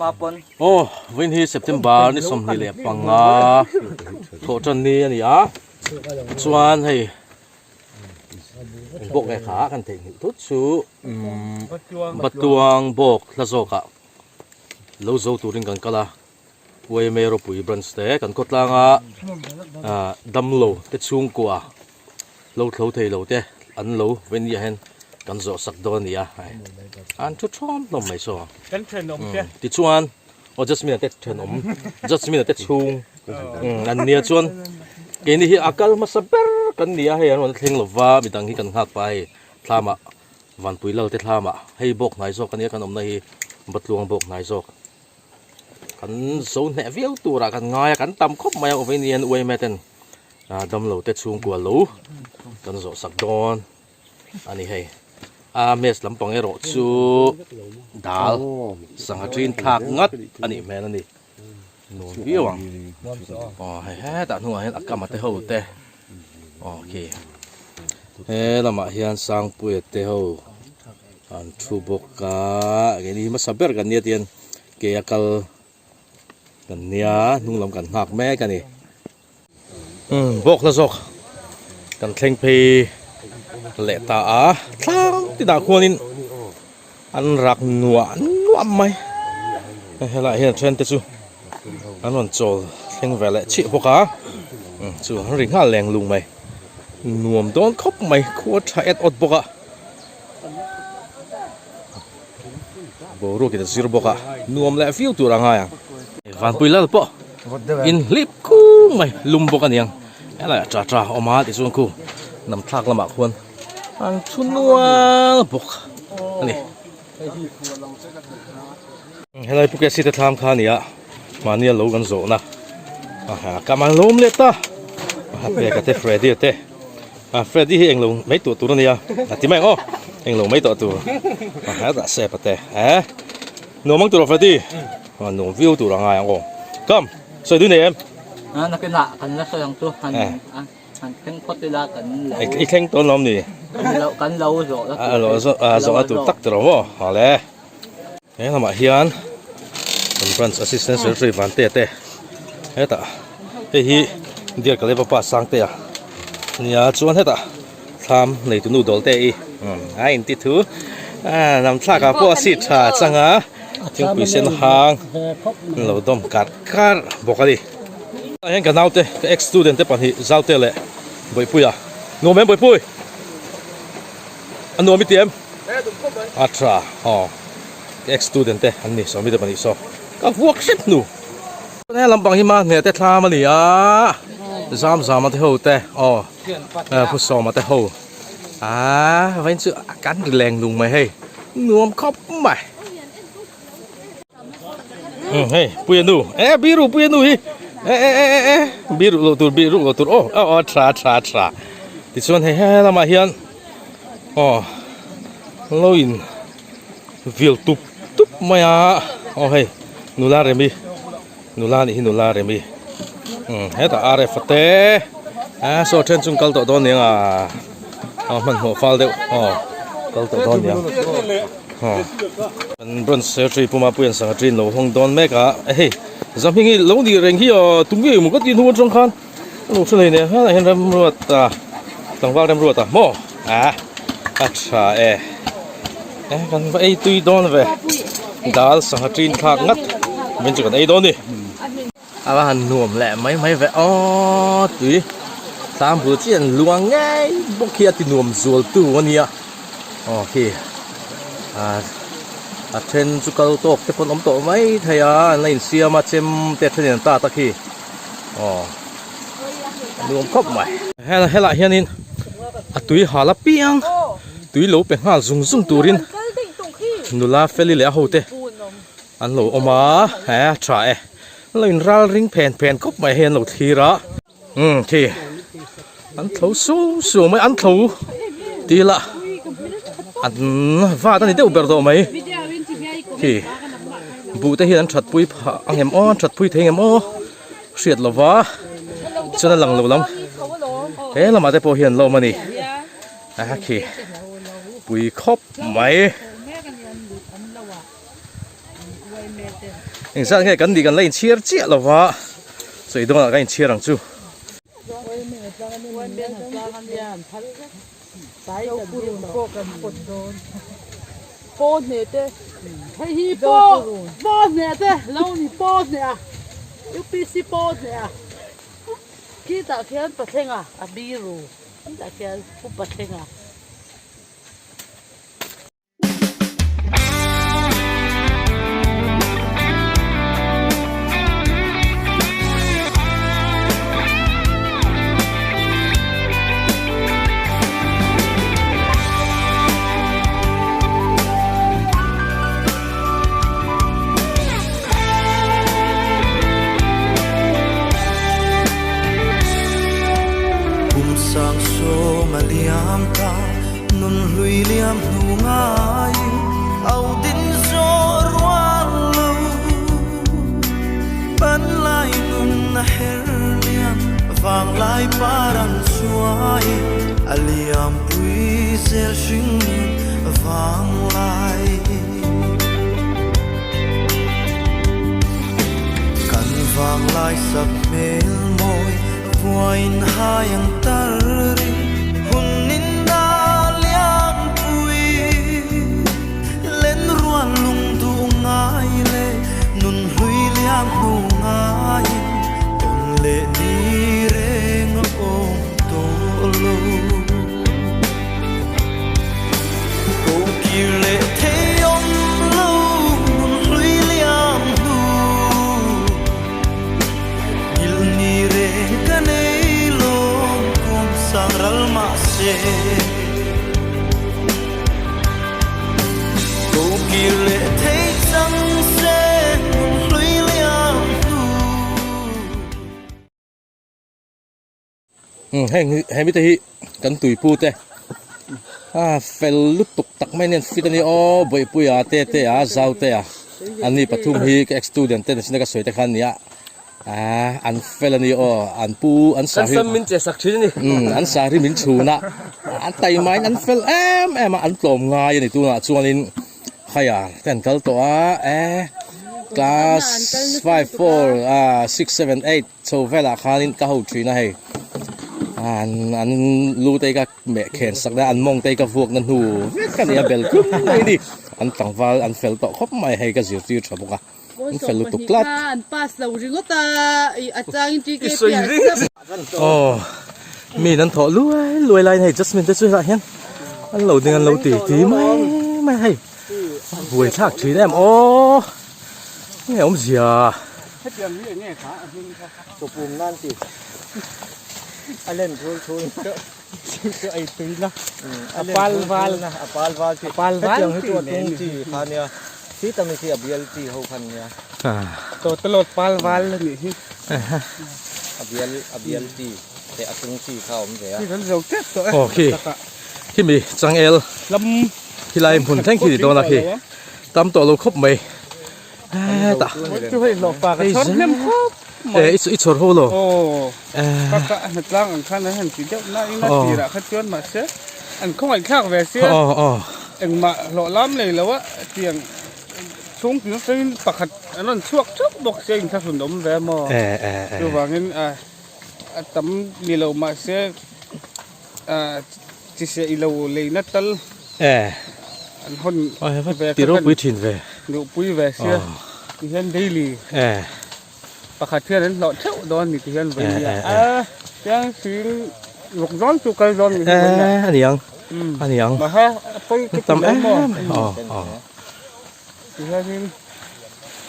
hma pawn. Aw vawiin hi September ni 25 thawh tan ni a ni a chuan hei bawk nge kha kan theihnghilh thut chu Batuang bawk hla zawkah lo zo turin kan kal a Uaime ropui branch te kan khawtlanga damlo te chhungkua lo thlo thei lo te an lo venia hian kan zawh sak dawn a ni a an thu thawm hlawm mai saw tichuan aw Jasmine te thenawm Jasmine te chhung an nia chuan keini hi a kal hmasa ber kan ni a hei an rawn thleng lova midang hi kan nghak pah a hei thlamah Vanpui lal te thlamah hei bawk hnai zawk a nia kan awmna hi Batluang bawk hnai zawk. Kan zo hneh viau turah kan ngai a, kan tam khawp mai a Ovenian uaime ten damlo te chhungkua lo kan zawh sak dawn a ni hei. A mess lampang erawh chu dal sangha ṭin thlak ngat a nih hmel a ni. Nuam viau ang. Aw hei hetah hnungah hian a kama te ho te aw khi he lamah hian Sangpuia te ho. An thu bawk a, keini hi hmasa ber kan nia tihian ke a kal kan nia hnung lam kan nghak mek a ni. Umm bawk la zawk kan thleng phei leh ta a, tlang tinah khuanin an rak nuah nuah mai. Helaiah hian then te chu an rawn chawl thleng ve leh chiah bawk a, chu an ri nghal leng lung mai. Nuam dawn khawp mai, khua tha et awt bawk a. Boruak in a zir bawk a, nuam leh viau tur a ngai ang. Vanpui lal pawh in hlip kung mai lum bawk a niang. Helaiah cha cha a awm a tichuan khu nam thlak lamah khuan an thu nual bawk a ni. Helai Phuket City thlam kha a ni a, mahni a lo kan zawhna ka man lawm leh ta a peka te Freddy a te a Freddy hi englo mai tawh tur a nia a ti mai ang aw englo mai tawh tur a hetah sep a te eh nuam ang tur aw Freddy a nuam viau tur a ngai ang aw come sawi dui nei em a nakinah kan la sawi ang chu han han thleng phawt ila kan lo i thleng tawn lawm ni kan lo zawh a lo zawh a zawh a tur tak tur aw maw hale. He lamah hian kan branch assistant secretary Vantea te hetah hei hi Dear Kaleva pa Sangtea nia chuan hetah thlam neitu nu Dawlte i a inti thu a lam thlak ah pawh a seat tha chang a thingpui sen hang an lo dawm karh karh bawk a ni. Tah hian ka naute ka ex student te pahnih Zaute leh Bawihpuia nuam em Bawihpui a nuam i ti em? A tha aw ka ex student te an ni sawmi te pahnih saw ka vuak hrep hnu he lampang hi mahni te thlam a ni a zam zam a te ho te aw pu sawma te ho a vain chu kan ri leng lung mai hei nuam khawp mai hei puia nu e biru puia nu hi e e e e biru lo tur biru lo tur aw aw tha tha tha tichuan hei he lamah hian Aw lo in vil tup tup mai a aw hei nula remi nula nih hi nula remi umm hetah rf a te a saw then chu kal tawh dawn aniang a aw hmanhmawh fal deuh aw kal tawh dawn aniang aw kan branch secretary puma puian sangha ṭin lo hawng dawn mek a hei zahming hi lo nih reng hi aw tum ngei maw ka tih hnu atang khan. Lu thu nei nen hian hian remruat a tlangval remruat a maw a a tha e e kan va ei tui dawn ve dal sangha ṭin thlak ngat min chu kan ei dawn ni a va han nuam leh mai mai ve aw tui tlang bul chiah an luang ngei bawk hi a ti nuam zual tu a nia aw khi a a then chu kal tawk te pawn awm tawh mai thei a an la insiam a chem te a thenin an tat a khi. Aw nuam khawp mai hel helai hianin a tui hal apiang tui lo pe nghal zung zung turin nula feli leh a ho te an lo awm a he a tha e an lo in ral ring phen phen khawp mai hei an lo thlir a umm khi an tho su su mai an tho tih lah an vat a ni deuh ber tawh mai khi. Buh te hian an that pui phah ang em aw an that pui thei ang em aw hriat lo va chuan a lang lo lam he lamah te pawh hian an la awm a ni a khi pui khawp mai. Engzat nge kan nih kan la inchhiar chiah lo va, sawi dawnah kan inchhiar ang chu. Kum sang sawm a liam ta Nun hlui liam hnu ngai au din zawh rual lo Pan lai nun a her liam vang lai par an chuai A liam pui zel hring nun vang lai Kan vang lai sak hmel mawi Vuain hai ang tar ri hun in a liam pui Len rual lung duh ngai le nun hlui liam hnu ngaiin tawn leh ni reng a awm tawh lo. Ko kir leh thei awm lo nun hlui liam hnu. Nghilh ni reng ka nei lawm kawm sang ral mah se. Ko kir leh thei chang se nun hlui liam hnu. Heng hi hemi te hi kan tuipu te a fel lutuk tak mai nen fit a ni aw Bawihpuia te te a zau te a an ni pathum hi ka ex student te nihsina ka sawi te khan a nia ah an fel a ni aw an pu an sar hi min che sak thin a ni an sar hi min chhun a an taima in an fel em em a an tlawm ngai a ni tunah chuanin haiah te an kal tawh a eh class 5 4 ah 6 7 8 Chho velah khanin ka ho thin a hei an an lu te ka meh khen sak na an mawng te ka vuak na hnu vek a ni a bel tlum mai a ni an tlangval an fel tawh khawp mai hei ka zirtir tha bawk a an fel lutuk tlat aw mi an thawh luai luai laiin hei Jasmine te chu helaiah hian an lo ding an lo ti ti mai mai a hei a buaithlak thin em aw nge awmzia. Hetiang hi enge kha a hming kha chawpum nan ti a len thul thul chu ei tui na a pal val na a pal val chi pal val hetiang hi chu a tung chi kha nia khi tami khi a bial chi ho khan nia to telawt pal val a nih hi a bial a bial chi leh a tung chi kha a awm ve a kan zo tep tawh e aw khi khi mi changel lam khilai hmun thleng khi ni dawn a khi tam tawh lo khawp mai. Hetah Chu hei hlawh pa ka chhawr hnem khawp mai. Eh i chhawr ho lo. Aw ka ka hna tlang ang khan an han ti deuh na in a tirah kha chuan mahse an khawngaih thlak ve sia. Aw aw. Engmah hlawh lam nei lo a tiang chhung tin atangin pakhat an rawn chhuak theuh bawk sia inthlahrun awm ve maw. Eh eh eh. Chuvangin a a tam ni lo mahse a Chise i lo leina tal eh an hawn ve ti ropui thin ve duhpui ve sia ti hian daily eh pakhat hian an hlawh theuh dawn ni ti hian vawi nia a chiang sing ruk zawn chu kal zawn ni eh aniang aniang maha pawi ka tam ti maw em aw aw ti hianin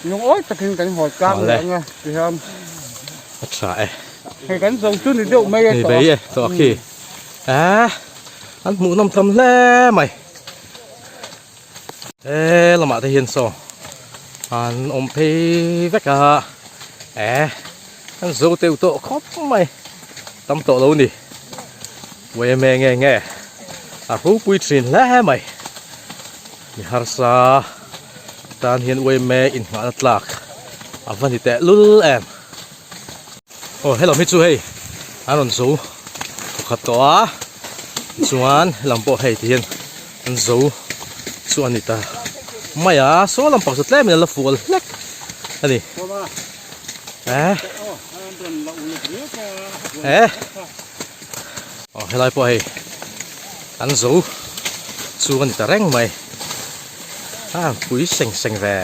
lungawi takin kan haw tlang leh anga ti hian a tha e hei kan zo chu ni deuh mai e tawh e tawh khi eh an hmuh nawm tham hle mai e lamah te hian saw an awm phei vek a eh an zo teuh tawh khawp mai tam tawh lo ni uaime nge nge a ropui thin hle mai. Mi harsa tan hian uaime inngahna tlak a va ni teh lul em. Aw helam hi chu hei an rawn zo thawkhat tawh a chuan helam pawh hei ti hian an zo chu a ni ta mai a saw lampang chu tlemin a la fual hlek. a ni eh eh aw helai pawh hei an zo chu a ni ta reng mai a pui seng seng ve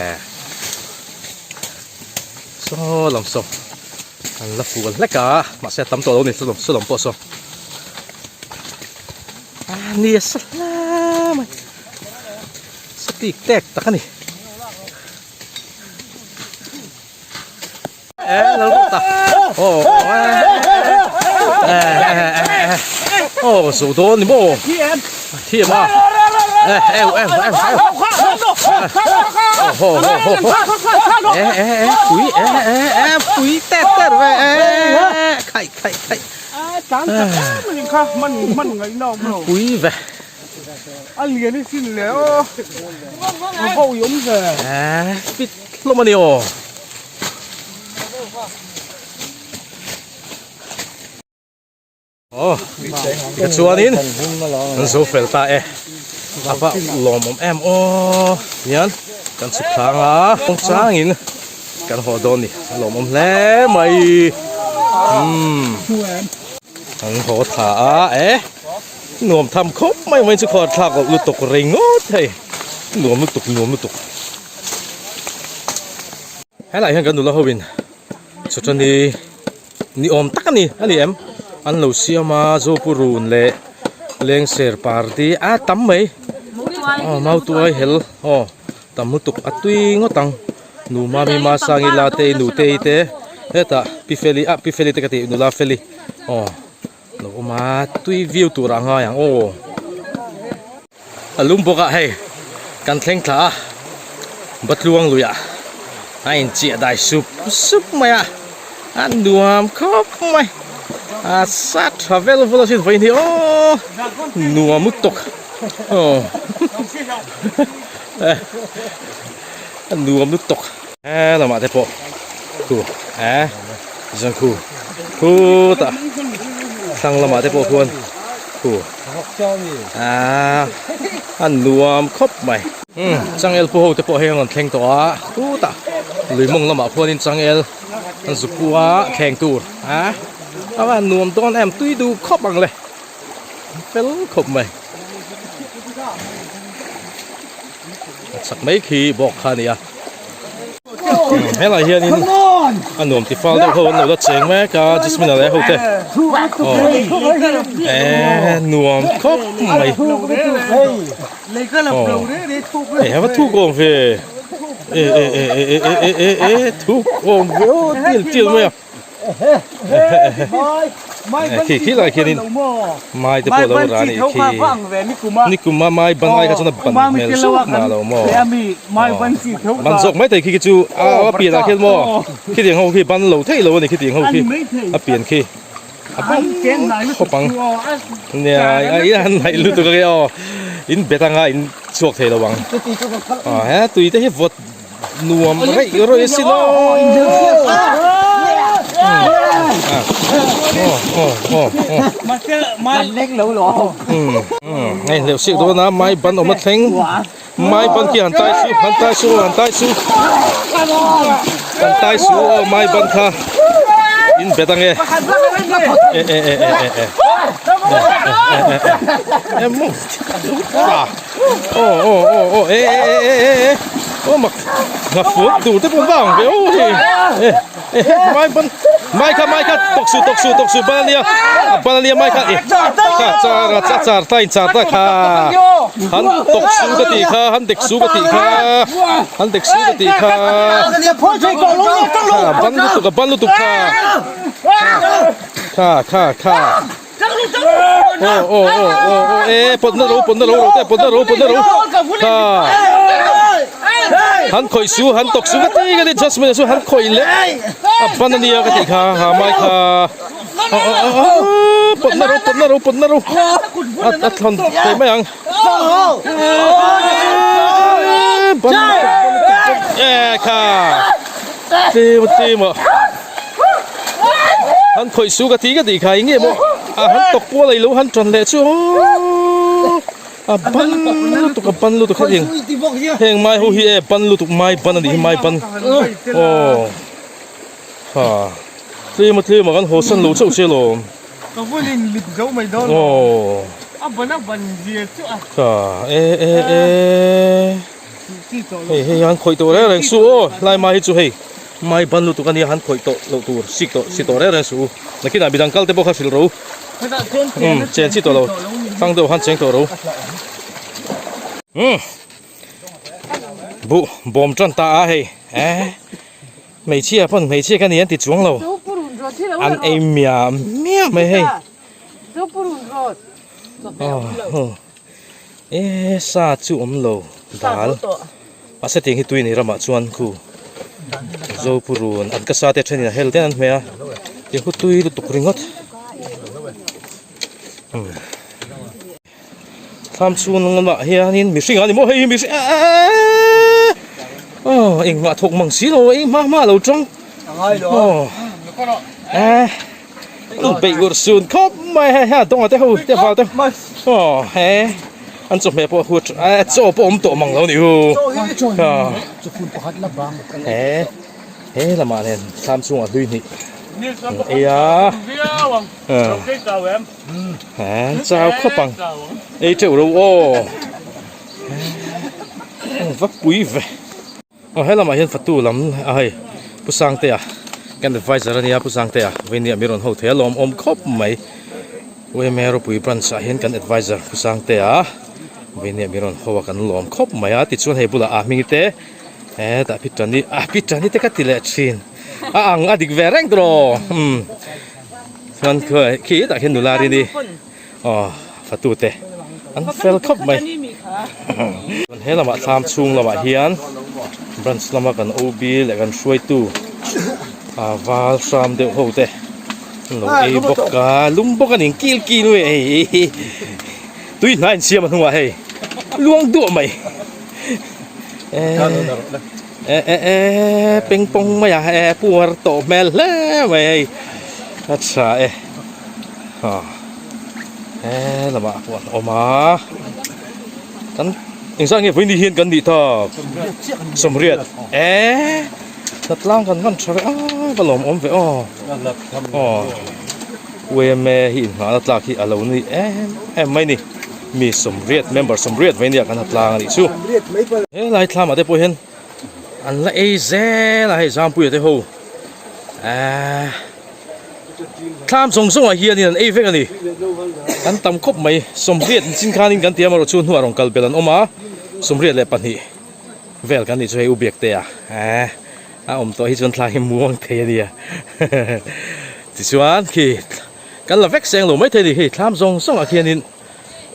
saw lam saw an la fual hlek a mahse a tam tawh lo a ni saw lam pawh saw a ni a sa hle mai sa tik tek tak a ni. Eh, lo ta. Oh, eh, eh, eh, eh. Oh, zo dawn ni maw? Thi em a. Eh, eh, eh, eh, eh. Oh, ho, ho, ho, ho. Eh, eh, eh, pui, eh, eh, eh, pui tet tet ve. Eh, khai, khai, khai. Pui ve. A lian i sin le aw. A ho i awm ve. Eh, pit hlawm a ni aw. Aw, ka chuanin an zo fel ta e. A va lawmawm em aw. Hian kan chhuk thlang a, kawng changin kan haw dawn ni. A lawmawm hle mai. Umm. An haw thla a, eh. Nuam tham khawp mai mai chu khaw thlak loh lutuk ringawt hei nuam lutuk nuam lutuk helai hian kan nula ho in chawchani ni awm tak ani ani em an lo siam a zopurun leh lengser party a tam mai aw mautuai hel aw tam lutuk a tui ngawt ang nu mami masangi la te nu te te hetah pi feli ah pi feli te ka tih nula feli aw. Lo awm a tui view tur ah ngai ang aw a lum bawk ah hei kan thleng thla a Batluang lui ah a in chiah dai sup sup mai a a nuam khawp mai a sa tha vel vel asin vawiin hi aw nuam lutuk aw a nuam lutuk he lamah te pawh khu eh zan khu khutah thlang lamah te pawh khuan khu ah a nuam khawp mai umm changel pu ho te pawh hei an rawn thleng tawh a khutah lui mawng lamah khuanin changel an zuk pu a thleng tur a a va nuam dawn em tui duh khawp ang le fel khawp mai a chak mai khi bawk kha a ni a. Helai hianin a nuam ti fal deuh ho an lo la cheng mek a Jasmine leh ho te aw eh nuam khawp mai aw hei hava thuk awm ve e e e e e e e e thuk awm ve aw til til mai a. Khi khi lai khianin mai te pawh lo rah a nih khi nikuma mai ban lai kha chuan a ban hmel suk mah lo maw ban zawk mai thei khi khi chu a pian ah khian maw khitiang ho khi ban lo theih lo a ni khitiang ho khi a pian khi a ban khawp ang nia a han hnaih lutuk a aw in bet anga in chhuak thei lo ang he tui te hi vawt Nuam raih raih a sin aw. Hei hleuh siak dawn a mai ban awm a thleng mai ban khi han tai su han tai su han tai su han tai su aw mai ban kha in bet ange e e e e e e e e e Aw aw aw aw e e e e e aw mak ngha fut tur te pawh vang ve aw hei e e mai ban mai kha mai kha tawk su tawk su tawk su ban ania a ban ania mai kha e kha char a char ta in char ta kha han tawk su ka tih kha han dek su ka tih kha han dek su ka tih kha kha ban lutuk a ban lutuk kha kha kha kha. Aw aw aw aw aw e pawtna ro pawtna ro ro te pawtna ro pawtna ro kha han khawih su han tawk su ka ti ka ti Jasmine chu han khawih leh a ban ania ka tih kha ha mai kha aw aw aw aw pawtna ro pawtna ro pawtna ro a a thlawn thei mai ang ban e kha tlem tlem a. Han khawih su ka ti ka tih kha eng nge maw a han tawk pual a ilo han tan leh chu aww A ban lutuk a ban lutuk hetiang heng mai ho hi e ban lutuk mai ban a nih hi mai ban aw ha tlem a tlem a kan haw san lo chauh che alawm aw ha e e e hei hei han khawih tawh reng reng suh aw hlai mai hi chu hei mai ban lutuk a nia han khawih tawh loh tur sik tawh si tawh reng reng suh u nakinah midang kal te pawh kha hrilh ro umm chen chi tawh lo thlang deuh han cheng tawh ro umm buh bawm tan ta a hei eh hmeichhia pawn hmeichhia ka ni an ti chuang lo an ei miam miam mai hei aw. E sa chu awm lo dal mahse tiang hi tui nei ramah chuan khu zopurun an ka sa te thenin a hel ten an hmeh a tiang khu tui lutuk ringawt umm thlam chhung lamah hianin mihring a ni maw hei hi mihring eeeeee aw engmah thawk mang si lo ei hma hma a lo tang aw eh. Beih ur sun khawp mai hei hei a dawng a te ho te val te aw he an chawhmeh pawh hut a chaw pawh awm tawh mang lo ni hu he he lamah nen thlam chungah hlui hnih ei a he chau khawp ang ei teuh ro aw va pui ve. Aw he lamah hian fatu lam a hei Pu Sangtea kan adviser a nia Pu Sangtea veinia mi rawn ho thei a lawmawm khawp mai UMA ropui branch ah hian kan adviser Pu Sangtea veinia mi rawn ho a kan lawm khawp mai a tichuan hei bulah a hming te hetah Pitani ah Pitani te ka ti leh thin a ang a dik ve reng tawh umm chuan khi tah khian nula rini. Aw fatu te an fel khawp mai he lamah thlam chhung lamah hian branch lama kan OB leh kan hruaitu a val hram deuh ho te an lo ei bawk a lum bawk a ni kil kil mai hei tui hnai an siam a hnungah hei luang duah mai e e e peng pawng mai a e puar tawh hmel hle mai hei a tha e. Ha he lamah pawh an awm a kan engzah nge vawiin hian kan nih tak sawmriat eh hlatlang kan hman tha ve a va lawm awm ve aw aw UMA hi inngahna tlak hi a lo ni em em mai ni mi sawmriat member sawmriat vawiin nia kan hlatlang a nih chu helai thlamah te pawh hian an la ei zel a hei Zampuia te ho eh. Thlam zawng zawngah hianin an ei vek a ni. An tam khawp mai. Sawmriat chin khanin kan ti a amaherawhchu hnuah rawn kal belh an awm a, 32 vel kan nih chu hei u Biaktea eh a awm tawh hi chuan thla hi muang thei a nia. Tichuan khi kan la vek seng lo maithei a ni hei thlam zawng zawngah khianin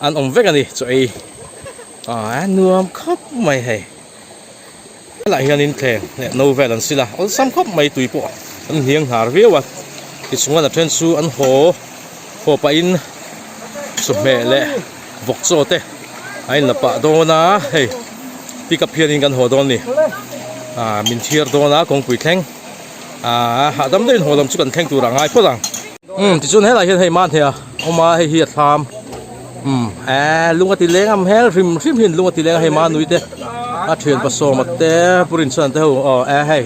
an awm vek a ni chaw ei ah nuam khawp mai hei. Helaiah hianin thleng leh no vel an sil a, awlsam khawp mai tui pawh an hniang hnar viau a, tichuan a then chu an haw haw pahin chawhmeh leh vawk chaw te a inla pah dawn a, hei pick up hianin kan haw dawn a ni, ah min thiar dawn a kawngpui thleng ah hahdam deuhin haw lam chu kan thleng tur a ngai phawt ang. Umm tichuan helaiah hian hei mahni a awm a hei hi a thlam umm eee lung a ti leng a hmel hrim hrim hian lung a ti leng a hei manui te a thian pasawm a te pu rinchhan te ho aw e hei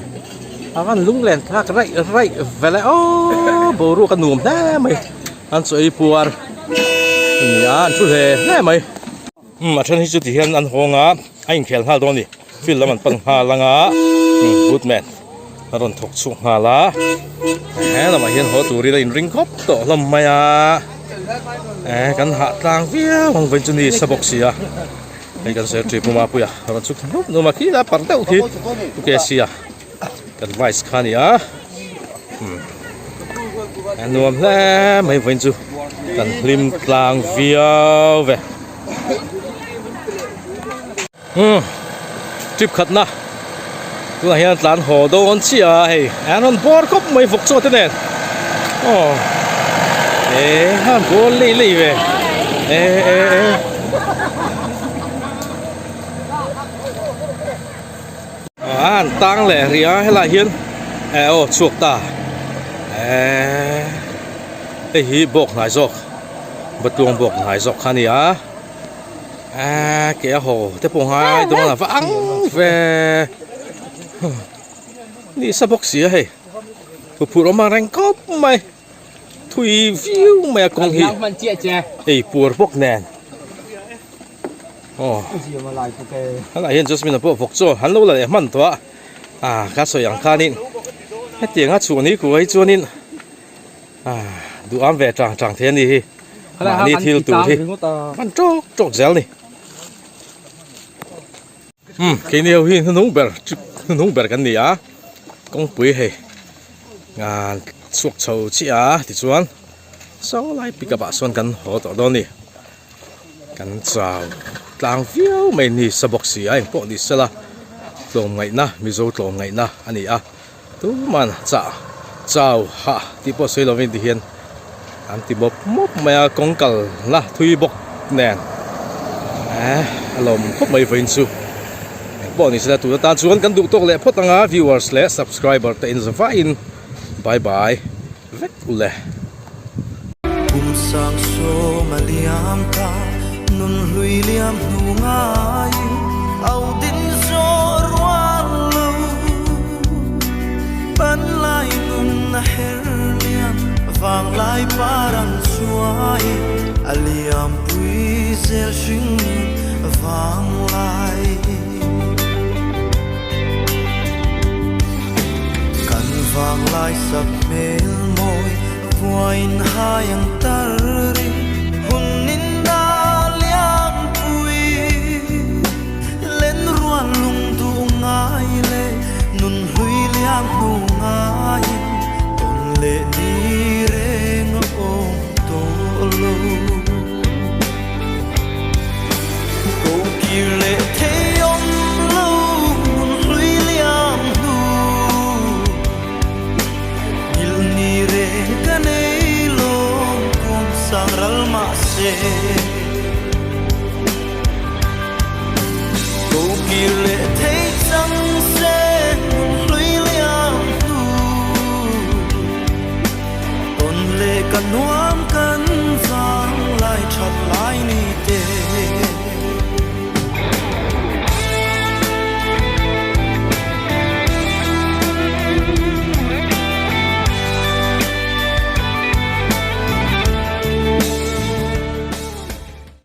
a van lung len thlak raih raih vel e aww boruak a nuam hle mai an chaw ei puar a ni a an thu hle hle mai. Umm a then hi chu ti hian an hawng a a inkhel nghal dawn a ni field lam an pan nghal ang a good man a rawn thawk chhuak nghal a he lamah hian haw turin a inring khawp tawh hlawm mai a eh kan hah tlang viau ang vawiin chu ni sa bawk si a hei kan sawi ṭi puma puia a rawn chhuk hnup hnup a khi a parh deuh khi pu ke sia kan vice kha a ni a umm a nuam hle mai vawiin chu kan hlim tlang viau ve. Umm trip khatna tunah hian tlan haw dawn chiah a hei an rawn bawr khawp mai vawk chaw te nen aw eh han bawr lei lei ve eh eh eh a an tang leh rih a helaiah hian eh aw chhuak ta eh hei hi bawk hnai zawk. Batluang bawk hnai zawk kha a ni a. Eee ke a haw te pawh ngai dawn a va ang ve ni sa bawk si a hei huphurh awm ang reng khawp mai thui viau mai a kawng hi hei puar bawk nen aw helaiah hian Jasmine a pawh vawk chaw an lo la leh hman tawh a ah ka sawi ang khanin hetiang a chhuah ni ku hi chuanin ah duham ve tang tang thei a ni hi mahni thil tur hi hman tawk tawk zel a ni umm keini ho hi hnuhnung ber trip hnuhnung ber kan ni a kawngpui hei ah chhuak chho chiah a tichuan saw lai pick up ah sawn kan haw tawh dawn a ni kan chau tlang viau mai ni sa bawk si a engpawh ni sela tlawmngaihna mizo tlawmngaihna a ni a. Tuman chah chau hah tih pawh sawi lovin ti hian an ti mawp mawp mai a kawng kal la thui bawk nen eh a lawm khawp mai vawiin chu engpawh ni sela tun atan chuan kan duh tawk leh phawt anga viewers leh subscriber te in zavaiin bye bye vek u le. Kum sang sawm a liam ta nun hlui liam hnu ngai au din zawh rual lo pan lai nun a her liam vang lai par an chuai a liam pui zel hring nun vang lai. Kan vanglai sak hmel mawi vuain hai ang tar ri hun in dah liam pui len rual lung duh ngai leh nun hlui liam hnu ngaiin tawn leh ni reng a awm tawh lo. Ko kir leh thei awm lo hmun hlui liam hnu Nghilh ni reng ka nei lo kawm sang ral mah se.